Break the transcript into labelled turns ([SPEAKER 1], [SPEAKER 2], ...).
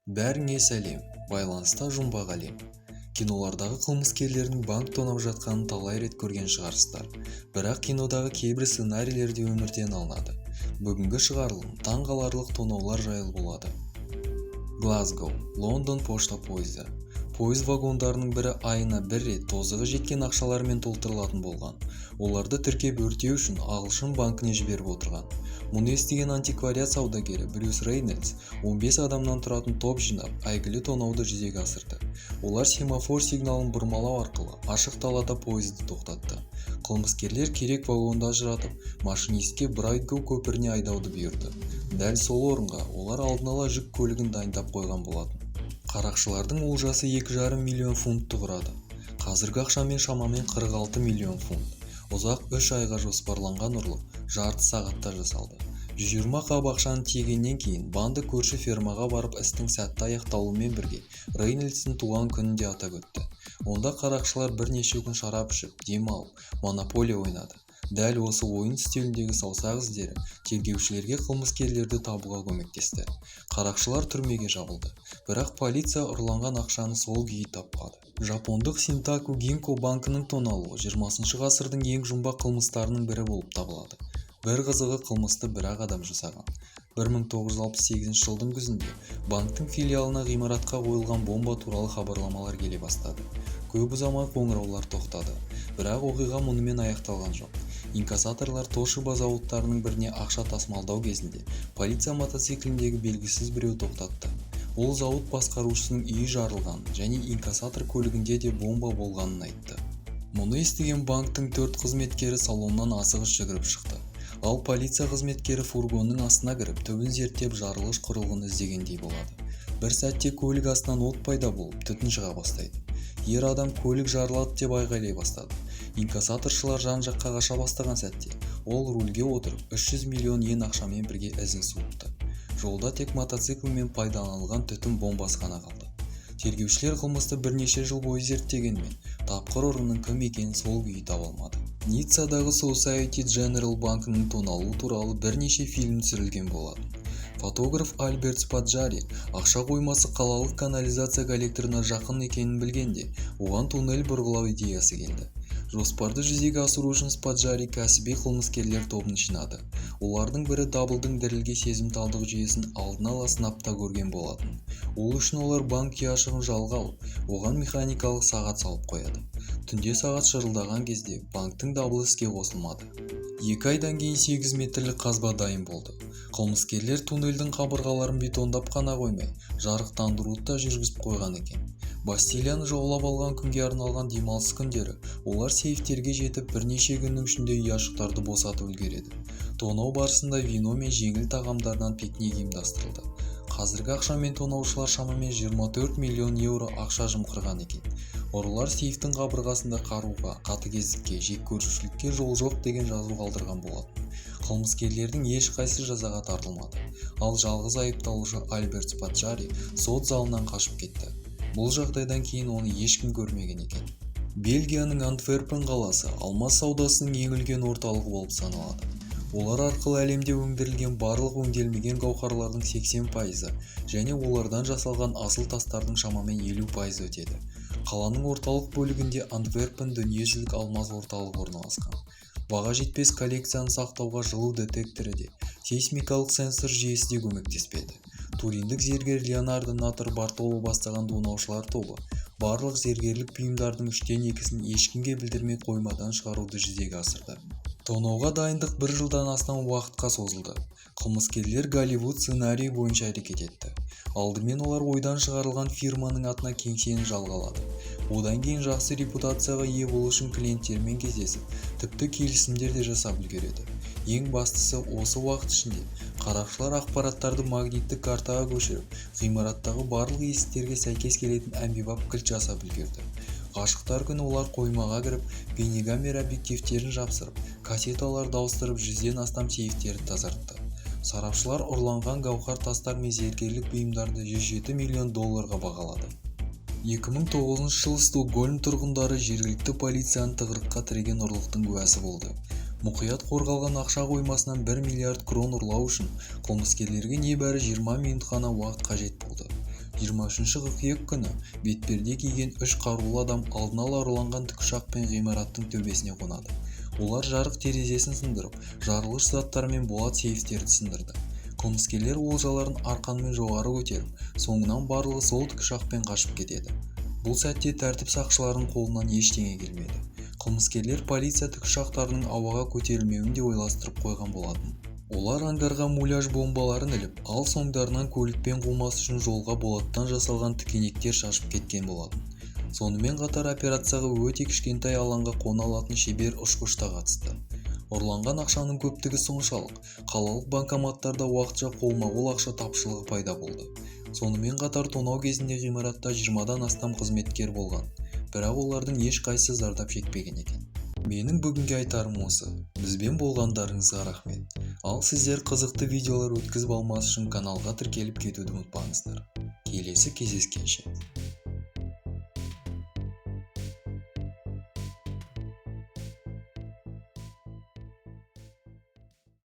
[SPEAKER 1] Бәріңе сәлем! Байланыста Жұмбақ әлем. Кинолардағы қылмыскерлердің банк тонап жатқанын талай рет көрген шығарсыздар. Бірақ кинодағы кейбір сценарийлер де өмірден алынады. Бүгінгі шығарылым таң қаларлық тонаулар жайлы болады. Глазго, Лондон пошта пойызы. Пойыз вагондарының бірі айына бір рет тозығы жеткен ақшалармен толтырылатын болған. Оларды тіркеп, өртеу үшін ағылшын банкіне жіберіп отырған. Мұны естіген антиквариат саудагері Брюс Рейнольдс 15 адамнан тұратын топ жинап, әйгілі тонауды жүзеге асырды. Олар семафор сигналын бұрмалау арқылы ашық далада пойызды тоқтатты. Қылмыскерлер керек вагонды ажыратып, машинистке Брайдгоу көпіріне айдауды бұйырды. Дәл сол орынға олар алдын ала жүк көлігін дайындап қойған болатын. Қарақшылардың олжасы 2,5 миллион фунтты құрады. Қазіргі ақшамен шамамен 46 миллион фунт. Ұзақ 3 айға жоспарланған ұрлық жарты сағатта жасалды. 120 қап ақшаны тиегеннен кейін банда көрші фермаға барып, істің сәтті аяқталуымен бірге Рейнольдстың туған күнін де атап өтті. Онда қарақшылар бірнеше күн шарап ішіп, демалып, монополия ойнады. Дәл осы ойын үстеліндегі саусақ іздері тергеушілерге қылмыскерлерді табуға көмектесті. Қарақшылар түрмеге жабылды, бірақ полиция ұрланған ақшаны сол күйі таппады. Жапондық Синтаку Гинко банкінің тоналуы 20 ғасырдың ең жұмбақ қылмыстарының бірі болып табылады. Бір қызығы, қылмысты бір-ақ адам жасаған. 1968 жылдың күзінде банктің филиалына ғимаратқа қойылған бомба туралы хабарламалар келе бастады. Көп ұзамай қоңыраулар тоқтады, бірақ оқиға мұнымен аяқталған жоқ. Инкассаторлар Тошиба зауыттарының біріне ақша тасымалдау кезінде полиция мотоцикліндегі белгісіз біреу тоқтатты. Ол зауыт басқарушысының үйі жарылғанын және инкассатор көлігінде де бомба болғанын айтты. Мұны естіген банктің төрт қызметкері салоннан асығыс жүгіріп шықты. Ал полиция қызметкері фургонның астына кіріп, түбін зерттеп, жарылғыш құрылғыны іздегендей болады. Бір сәтте көлік астынан от пайда болып, түтін шыға бастайды. Ер адам «Көлік жарылады!» деп айғайлай бастады. Инкассаторшылар жан-жаққа қаша бастаған сәтте ол рульге отырып, 300 миллион йен ақшамен бірге ізін суытты. Жолда тек мотоцикл мен пайдаланылған түтін бомбасы ғана қалды. Тергеушілер қылмысты бірнеше жыл бойы зерттегенімен, тапқыр ұрының кім екенін сол күйі таба алмады. Ниццадағы Societe Generale банкінің тоналуы туралы бірнеше фильм түсірілген болатын. Фотограф Альберт Спаджари ақша қоймасы қалалық канализация коллекторына жақын екенін білгенде, оған туннель бұрғылау идеясы келді. Жоспарды жүзеге асыру үшін Спаджари кәсіби қылмыскерлер тобын жинады. Олардың бірі дабылдың дірілге сезімталдық жүйесін алдын ала сынап та көрген болатын. Ол үшін олар банк ұяшығын жалға алып, оған механикалық сағат салып қояды. Түнде сағат шырылдаған кезде банктің дабылы іске қосылмады. 2 айдан кейін 8 метрлік қазба дайын болды. Қылмыскерлер туннельдің қабырғаларын бетондап қана қоймай, жарықтандыруды да жүргізіп қойған екен. Бастилияны жаулап алған күнге арналған демалыс күндері олар сейфтерге жетіп, бірнеше күннің ішінде ұяшықтарды босатып үлгереді. Тонау барысында вино мен жеңіл тағамдардан пикник ұйымдастырылды. Қазіргі ақшамен тонаушылар шамамен 24 миллион еуро ақша жымқырған екен. Ұрылар сейфтің қабырғасында «Қаруға, қатыгездікке, жеккөрушілікке жол жоқ» деген жазу қалдырған болатын. Қылмыскерлердің ешқайсысы жазаға тартылмады. Ал жалғыз айыпталушы Альберт Спаджари сот залынан қашып кетті. Бұл жағдайдан кейін оны ешкім көрмеген екен. Бельгияның Антверпен қаласы алмаз саудасының ең үлкен орталығы болып саналады. Олар арқылы әлемде өндірілген барлық өңделмеген гауһарлардың 80% және олардан жасалған асыл тастардың шамамен 50% өтеді. Қаланың орталық бөлігінде Антверпен дүниежүзілік алмаз орталығы орналасқан. Баға жетпес коллекцияны сақтауға жылу детекторы де, сейсмикалық сенсор жүйесі де көмектеспеді. Туриндік зергер Леонардо Нотарбартоло бастаған тонаушылар тобы барлық зергерлік бұйымдардың үштен екісін ешкімге білдірмей қоймадан шығаруды жүзеге асырды. Тонауға дайындық бір жылдан астам уақытқа созылды. Қылмыскерлер Голливуд сценарийі бойынша әрекет етті. Алдымен олар ойдан шығарылған фирманың атына кеңсені жалға алады. Одан кейін жақсы репутацияға ие болу үшін клиенттермен кездесіп, тіпті келісімдер де жасап үлгереді. Ең бастысы, осы уақыт ішінде қарақшылар ақпараттарды магниттік картаға көшіріп, ғимараттағы барлық есіктерге сәйкес келетін әмбебап кілт жасап үлгерді. Ғашықтар күні олар қоймаға кіріп, бейнекамера объективтерін жапсырып, кассеталарды ауыстырып, 100-ден астам сейфтерді тазартты. Сарапшылар ұрланған гауһар тастар мен зергерлік бұйымдарды 107 миллион долларға бағалады. 2009 жылы Стокгольм тұрғындары жергілікті полицияны тығырыққа тіреген ұрлықтың куәсі болды. Мұқият қорғалған ақша қоймасынан 1 миллиард крон ұрлау үшін қылмыскерлерге небәрі 20 минут қана уақыт қажет болды. 23 қыркүйек күні бетперде киген үш қарулы адам алдын ала ұрланған тікұшақпен ғимараттың төбесіне қонады. Олар жарық терезесін сындырып, жарылғыш заттар мен болат сейфтерді сындырды. Қылмыскерлер олжаларын арқанмен жоғары көтеріп, соңынан барлығы сол тікұшақпен қашып кетеді. Бұл сәтте тәртіп сақшыларының қолынан ештеңе келмеді. Қылмыскерлер полиция тікұшақтарының ауаға көтерілмеуін де ойластырып қойған болатын. Олар ангарға муляж бомбаларын іліп, ал соңдарынан көлікпен қумас үшін жолға болаттан жасалған тікенектер шашып кеткен болатын. Сонымен қатар операцияға өте кішкентай алаңға қона алатын шебер ұшқыш та қатысты. Ұрланған ақшаның көптігі соншалық, қалалық банкоматтарда уақытша қолма-қол ақша тапшылығы пайда болды. Сонымен қатар тонау кезінде ғимаратта 20-дан астам қызметкер болған, бірақ олардың ешқайсысы зардап шекпеген екен. Менің бүгінге айтарым осы. Бізбен болғандарыңызға рахмет. Ал сіздер қызықты видеолар өткізіп алмас үшін каналға тіркеліп кетуді ұмытпаңыздар. Келесі кездескенше.